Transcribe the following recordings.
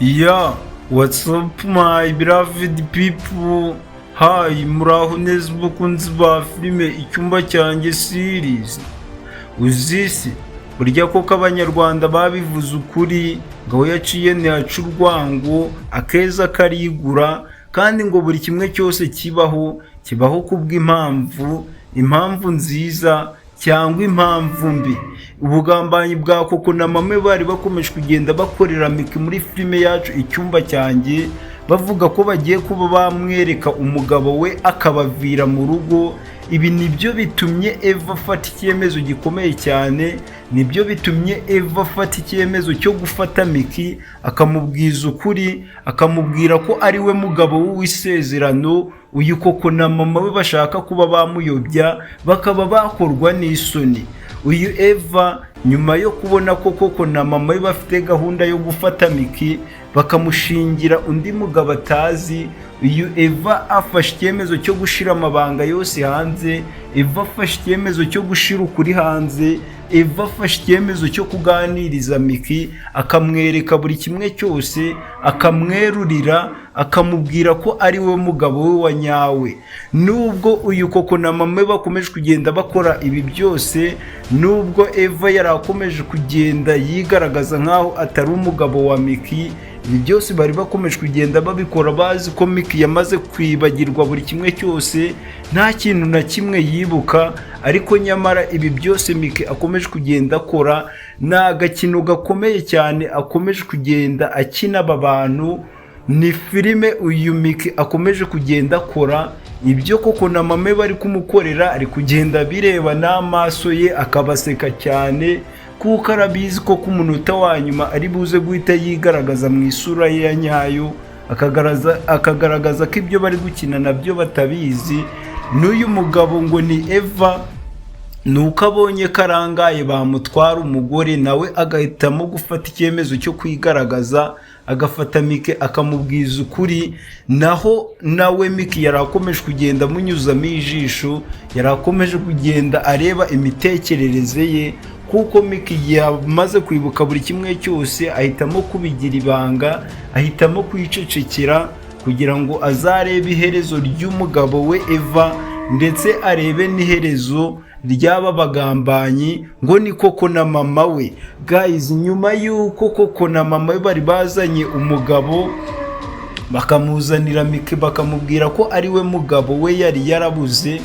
Yeah, what's up, my beloved people? Hi, muraho neza bakunzi ba filime Icyumba Cyanjye series. Uzisi, burya koko Abanyarwanda babivuze ukuri ngo aho yaciye ntihaca urwango, akeza karigura, kandi ngo buri kimwe cyose kibaho, kibaho kubw'impamvu, impamvu nziza cyangwa impamvu mbi. Ubugambanyi bwa Koko na Mame bari bakomeje kugenda bakorera Miki muri filime yacu Icyumba Cyanjye, bavuga ko bagiye kuba bamwereka umugabo we akabavira mu rugo. Ibi nibyo bitumye Eva afata icyemezo gikomeye cyane, nibyo bitumye Eva afata icyemezo cyo gufata Miki akamubwiza ukuri, akamubwira ko ari we mugabo w'isezerano. Uyu Koko na mama we bashaka kuba bamuyobya bakaba bakorwa n'isoni. Uyu Eva, nyuma yo kubona ko Koko na mama we bafite gahunda yo gufata Miki bakamushingira undi mugabo atazi, uyu Eva afashe icyemezo cyo gushyira amabanga yose hanze. Eva afashe icyemezo cyo gushyira ukuri hanze. Eva afashe icyemezo cyo kuganiriza Miki, akamwereka buri kimwe cyose, akamwerurira, akamubwira ko ari we mugabo we wa nyawe. Nubwo uyu Koko na mama we bakomeje kugenda bakora ibi byose, nubwo Eva yari akomeje kugenda yigaragaza nk'aho atari umugabo wa Miki, ibi byose bari bakomeje kugenda babikora bazi ko Miki yamaze kwibagirwa buri kimwe cyose, nta kintu na kimwe yibuka. Ariko nyamara ibi byose Miki akomeje kugenda akora ni agakino gakomeye cyane akomeje kugenda akina aba bantu. Ni filime uyu Miki akomeje kugenda akora. Ibyo Koko na mama bari kumukorera ari kugenda bireba n'amaso ye, akabaseka cyane, kuko arabizi ko ku munota wa nyuma ari buze guhita yigaragaza mu isura ye ya nyayo, akagaragaza ko ibyo bari gukina nabyo batabizi. N'uyu mugabo ngo ni Eva, ni uko abonye ko arangaye bamutwara umugore, nawe agahitamo gufata icyemezo cyo kwigaragaza, agafata Miki akamubwiza ukuri. Naho nawe Miki yari akomeje kugenda amunyuzamo ijisho, yari akomeje kugenda areba imitekerereze ye, kuko Miki yamaze kwibuka buri kimwe cyose, ahitamo kubigira ibanga, ahitamo kwicecekera kugira ngo azarebe iherezo ry'umugabo we Eva, ndetse arebe n'iherezo ry'aba bagambanyi ngo ni Koko na mama we. Guys, nyuma y'uko Koko na mama we bari bazanye umugabo bakamuzanira Miki, bakamubwira ko ari we mugabo we yari yarabuze,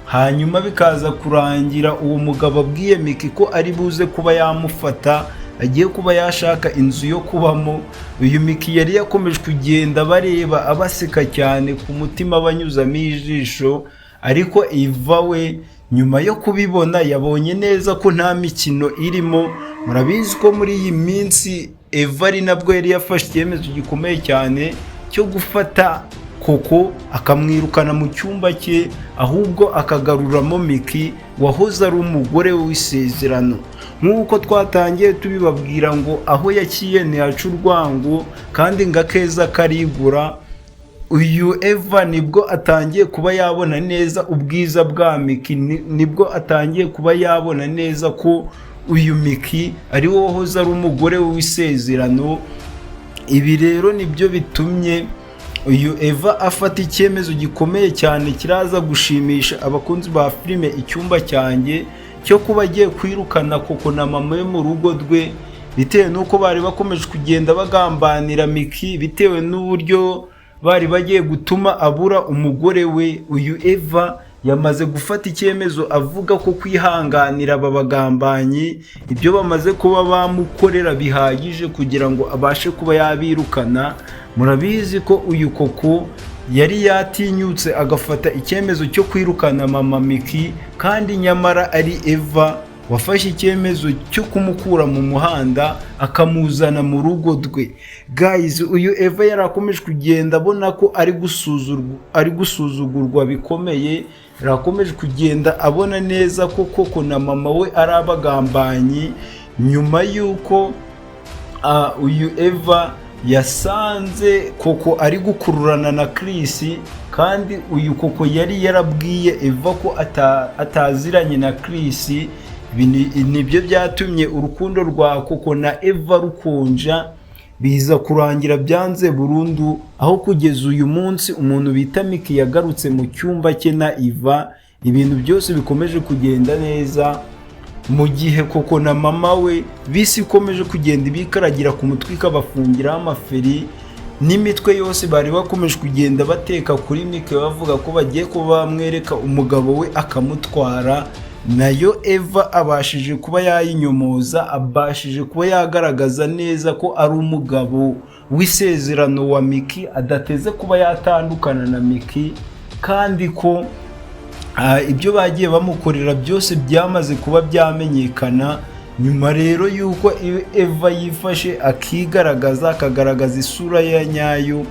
hanyuma bikaza kurangira uwo mugabo abwiye Miki ko ari buze kuba yamufata, agiye kuba yashaka inzu yo kubamo, uyu Miki yari yakomeje kugenda bareba abaseka cyane ku mutima, abanyuzamo ijisho. Ariko Eva we, nyuma yo kubibona, yabonye neza ko nta mikino irimo. Murabizi ko muri iyi minsi Eva ari nabwo yari yafashe icyemezo gikomeye cyane cyo gufata Koko akamwirukana mu cyumba cye, ahubwo akagaruramo Miki wahoze ari umugore w'isezerano. Nk'uko twatangiye tubibabwira ngo aho yaciye ntihaca urwango, kandi ngo akeza karigura, uyu Eva nibwo atangiye kuba yabona neza ubwiza bwa Miki, nibwo atangiye kuba yabona neza ko uyu Miki ari we wahoze ari umugore w'isezerano. Ibi rero nibyo bitumye uyu Eva afata icyemezo gikomeye cyane kiraza gushimisha abakunzi ba filime Icyumba Cyanjye, cyo kuba agiye kwirukana Koko na mama we mu rugo rwe, bitewe n'uko bari bakomeje kugenda bagambanira Miki, bitewe n'uburyo bari bagiye gutuma abura umugore we. Uyu Eva yamaze gufata icyemezo, avuga ko kwihanganira aba bagambanyi, ibyo bamaze kuba bamukorera bihagije kugira ngo abashe kuba yabirukana. Murabizi ko uyu Koko yari yatinyutse agafata icyemezo cyo kwirukana mama Miki, kandi nyamara ari Eva. Wafashe icyemezo cyo kumukura mu muhanda, akamuzana mu rugo rwe. Guys, uyu Eva yari akomeje kugenda abona ko ari gusuzugurwa bikomeye. Yari kugenda abona neza ko koko na mama we ari abagambanyi, nyuma y'uko uyu Eva yasanze Koko ari gukururana na Chris, kandi uyu Koko yari yarabwiye Eva ko ataziranye na Chris. Ibi nibyo byatumye urukundo rwa Koko na Eva rukonja, biza kurangira byanze burundu, aho kugeza uyu munsi umuntu bita Miki yagarutse mu cyumba cye na Eva, ibintu byose bikomeje kugenda neza, mu gihe Koko na mama we bisi ikomeje kugenda ibikaragira ku mutwe, ikabafungiraho amaferi n'imitwe yose bari bakomeje kugenda bateka kuri Mike, bavuga ko bagiye kuba bamwereka umugabo we akamutwara. Nayo Eva abashije kuba yayinyomoza, abashije kuba yagaragaza neza ko ari umugabo w'isezerano wa Miki, adateze kuba yatandukana na Miki, kandi ko ibyo bagiye bamukorera byose byamaze kuba byamenyekana. Nyuma rero y'uko Eva yifashe akigaragaza, akagaragaza isura ya nyayo,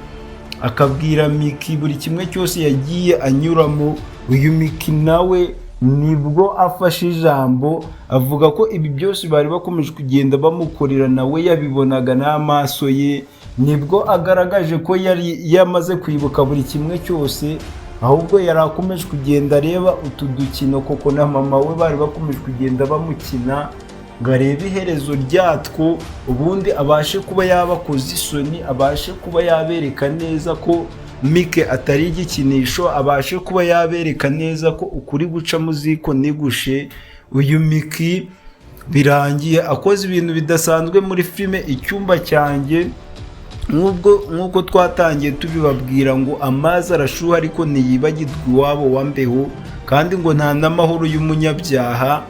akabwira Miki buri kimwe cyose yagiye anyuramo, uyu Miki nawe nibwo afashe ijambo, avuga ko ibi byose bari bakomeje kugenda bamukorera nawe yabibonaga n'amaso ye. Nibwo agaragaje ko yari yamaze kwibuka buri kimwe cyose, ahubwo yari akomeje kugenda areba utu dukino Koko na mama we bari bakomeje kugenda bamukina, ngo arebe iherezo ryatwo, ubundi abashe kuba yabakoza isoni, abashe kuba yabereka neza ko Mike atari igikinisho, abashe kuba yabereka neza ko ukuri guca mu ziko ntigushe. Uyu Miki birangiye akoze ibintu bidasanzwe muri filime Icyumba Cyanjye. Nk'ubwo nk'uko twatangiye tubibabwira ngo amazi arashuha ariko ntiyibagirwa iwabo wa mbeho, kandi ngo nta n'amahoro y'umunyabyaha.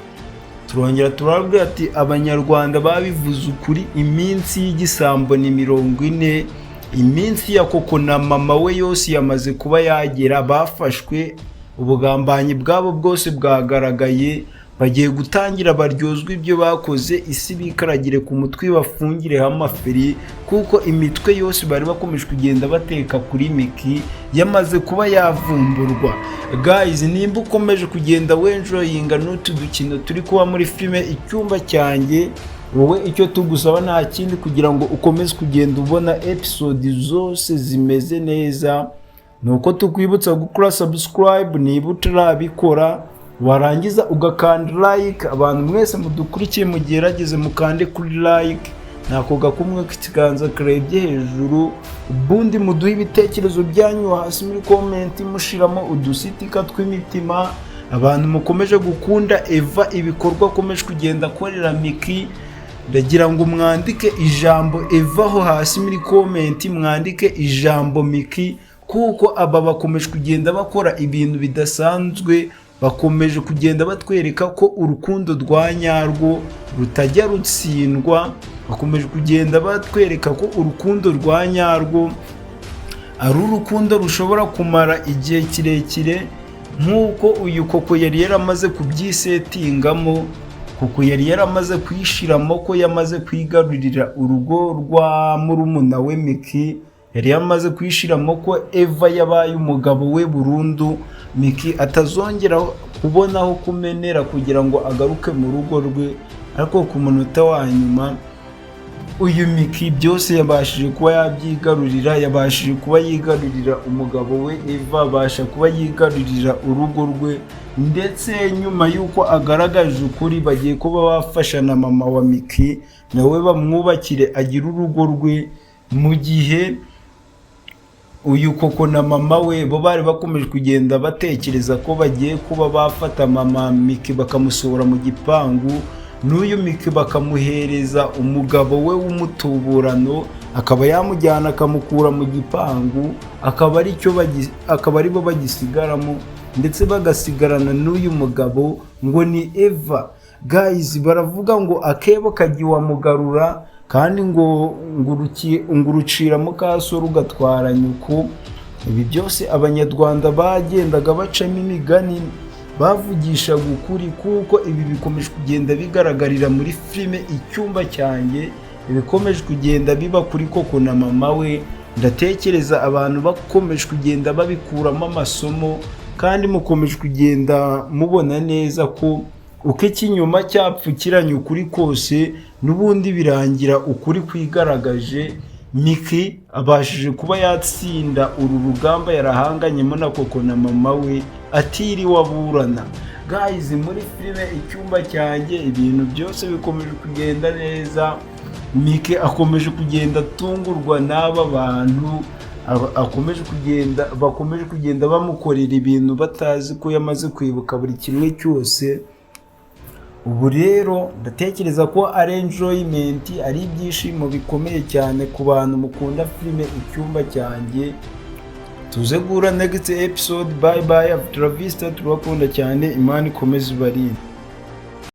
Turongera turabwira ati Abanyarwanda babivuze ukuri, iminsi y'igisambo ni 40. Iminsi ya Koko na mama we yose yamaze kuba yagera. Bafashwe, ubugambanyi bwabo bwose bwagaragaye, bagiye gutangira baryozwa ibyo bakoze, isi bikaragire ku mutwe, bafungireho amaferi, kuko imitwe yose bari bakomeje kugenda bateka kuri Miki yamaze kuba yavumburwa. Guys, nimba ukomeje kugenda wenjoyinga n'utu dukino turi kuba muri filime Icyumba Cyanjye, wowe icyo tugusaba nta kindi, kugira ngo ukomeze kugenda ubona episode zose zimeze neza, ni uko tukwibutsa gukora subscribe niba utarabikora, warangiza ugakanda like. Abantu mwese mudukurikiye, mugerageze mukande kuri like, ntako gakumwe k'ikiganza karebye hejuru, ubundi muduhe ibitekerezo byanyu hasi muri comment, mushiramo udusitika tw'imitima. Abantu mukomeje gukunda Eva, ibikorwa akomeje kugenda akorera Miki, ndagira ngo mwandike ijambo Eva aho hasi muri comment, mwandike ijambo Miki, kuko aba bakomeje kugenda bakora ibintu bidasanzwe. Bakomeje kugenda batwereka ko urukundo rwa nyarwo rutajya rutsindwa. Bakomeje kugenda batwereka ko urukundo rwa nyarwo ari urukundo rushobora kumara igihe kirekire, nk'uko uyu Koko yari yaramaze kubyisetingamo. Kuko yari yaramaze kuyishiramo ko yamaze kwigarurira urugo rwa murumuna we Miki, yari yamaze kuyishiramo ko Eva yabaye umugabo we burundu, Miki atazongera kubona aho kumenera kugira ngo agaruke mu rugo rwe. Ariko ku munota wa nyuma uyu Miki byose yabashije kuba yabyigarurira, yabashije kuba yigarurira umugabo we Eva, abasha kuba yigarurira urugo rwe. Ndetse nyuma y'uko agaragaje ukuri, bagiye kuba bafasha na mama wa Miki, nawe bamwubakire agire urugo rwe, mu gihe uyu Koko na mama we bo bari bakomeje kugenda batekereza ko bagiye kuba bafata mama Miki bakamusohora mu gipangu, n'uyu Miki bakamuhereza umugabo we w'umutuburano, akaba yamujyana akamukura mu gipangu, akaba ari bo bagisigaramo, ndetse bagasigarana n'uyu mugabo ngo ni Eva. Guys, baravuga ngo akebo kagiwa mugarura, kandi ngo ngurucira mukaso rugatwara nyuko. Ibi byose Abanyarwanda bagendaga bacamo imigani, Bavugishaga ukuri, kuko ibi bikomeje kugenda bigaragarira muri filime Icyumba Cyanjye, ibikomeje kugenda biba kuri Koko na mama we. Ndatekereza abantu bakomeje kugenda babikuramo amasomo, kandi mukomeje kugenda mubona neza ko uko ikinyoma cyapfukiranye ukuri kose, n'ubundi birangira ukuri kwigaragaje. Miki abashije kuba yatsinda uru rugamba yarahanganyemo na Koko na mama we atiriwe aburana. Guys, muri filime Icyumba Cyanjye ibintu byose bikomeje kugenda neza. Mike akomeje kugenda atungurwa n'aba bantu akomeje kugenda bakomeje kugenda bamukorera ibintu batazi ko yamaze kwibuka buri kimwe cyose. Ubu rero ndatekereza ko ari enjoyment, ari ibyishimo bikomeye cyane ku bantu mukunda filime Icyumba Cyanjye. Tuze guhura next episode. Bye bye, Travista, turabakunda cyane. Imana ikomeze ibarinde.